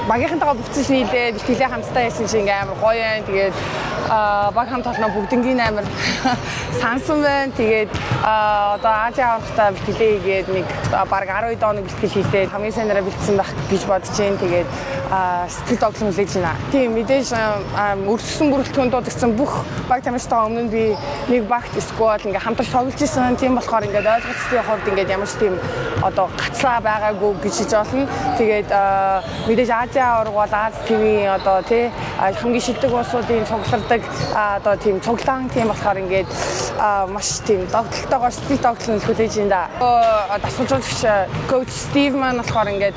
Багийнхантайгаа буцаж нийлээд бэлтгэлээ хамтдаа хийсэн чинь ингээ амар гоё юм. Тэгээд баг хамт олноо бүгднгийн амар сансан байна. Тэгээд одоо Азийн аваргатаа бэлтгэлээ хийгээд нэг баг 12 хоног бэлтгэл хийлээ. Хамгийн сайнараа бэлдсэн байх гэж бодож байна. Тэгээд сэтгэл догдол хүлээж байна. Тийм, мэдээж өрсөлсөн бүрэлдэхүүн дуудагдсан бүх баг тамирчтайгаа өмнө нь би нэг багт эсвэл ингээ хамтарч тоглож исэн. Тийм болохоор ингээд ойлголцлын хувьд ингээд ямар ч тийм одоо гацлаа байгаагүй гэж хэлж болно. Тэгээд мэдээж Азийн аварга бол Ази тивийн одоо тий хамгийн шилдэг улсуудын цуглардаг одоо тийм цуглаан, тийм болохоор ингээд маш тийм догдолтойгоор сэтгэл догдол нь хүлээж байна да. Дасгалжуулагч coach Стив маань болохоор ингээд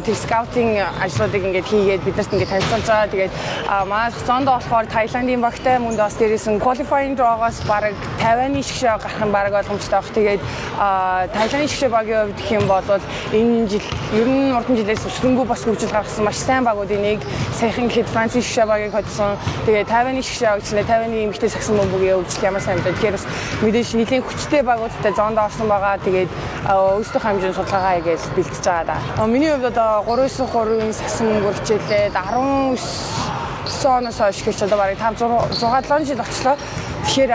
тэр scouting ажлуудыг ингээд хийгээд биднэрт ингээд танилцуулж байгаа. Тэгээд манай зондоо болохоор Таиландын багтай, мөн бас дээрээс нь qualifying draw-гоос бараг Тайваны шигшээ гарах нь бараг ойлгомжтой байх. Тэгээд Таиландын шигшээ багийн хувьд гэх юм бол энэ жил ер нь урдан жилээс өсрөнгөө бас хөгжил гаргасан маш сайн багуудын нэг. Саяхан гэхэд Францын шигшээ багийг хоцсон. Тэгээд Тайваны шигшээ баг чинь Тайваны эмэгтэй сагсан бөмбөгийн хөгжил ямар сайн бэ. Тэгэхээр бас мэдээж нэлийн хүчтэй багуудтай зоонд орсон байгаа. Тэгээд өөрсдийнхөө хэмжээнд судалгаагаа хийгээл бэлтэж байгаа да. Миний хувьд одоо 3-9-3-ын сагсан бөмбөр хичээлээд 19 оноос хойш гэж одоо бараг 5 6 7 жил очлоо. Тэгэхээр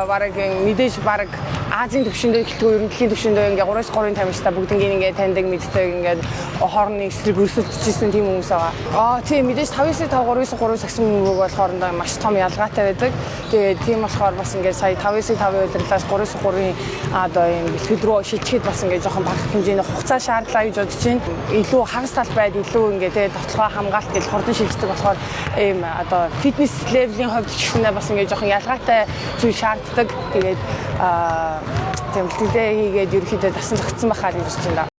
бараг мэдээж бараг Азийн төвшөндөө эхэлдэг, ер нь дэлхийн төвшөндөө ингээ 3-3-ын тамирчтай бүгднгийн ингээ таньдаг, мэддэг, ингээд хоорондын эсрэг өрсөлдөж исэн тийм хүмүүс байгаа. Тийм, мэдээж 5-9-5, 3-9-3 сагсан бөмбөг бол хоорондоо маш том ялгаатай байдаг. Тэгээд тийм болохоор бас ингээд сая 5-9-5-ын улирлаас 3-9-3-ын одоо юм бэлтгэл рүү шилжихэд бас ингээд жоохон бага хэмжээний хугацаа шаардлаа гэж бодож байна. Илүү хагас талбайд илүү ингээд тэгээ довтолгоо, хамгаалт гэж хурдан шилждэг болохоор ийм одоо fitness level ийн хувьд ч гэсэнээ бас ингээд жоохон ялгаатай зүйл шаарддаг. Тэгээд тийм бэлтгэлээ хийгээд ерөөхдөө дасан зохицсон байхаа гэж бодож байна.